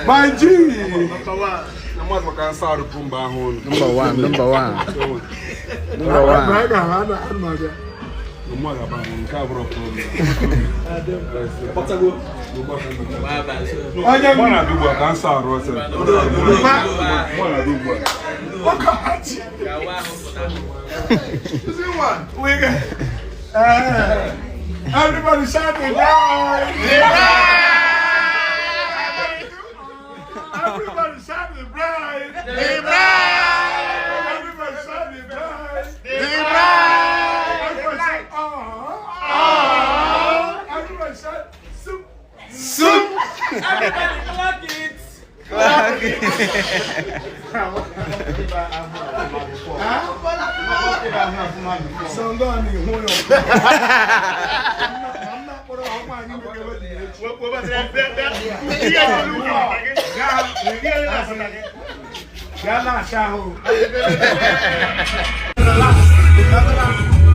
My G! Number one, number one. Number one. Onye m We got, everybody shout the bride! Everybody shout the bride! The bride! Everybody shout the bride! The bride! Everybody shout, ah! Everybody shout, soup! Soup! Everybody clap it! Clap it! Sangani,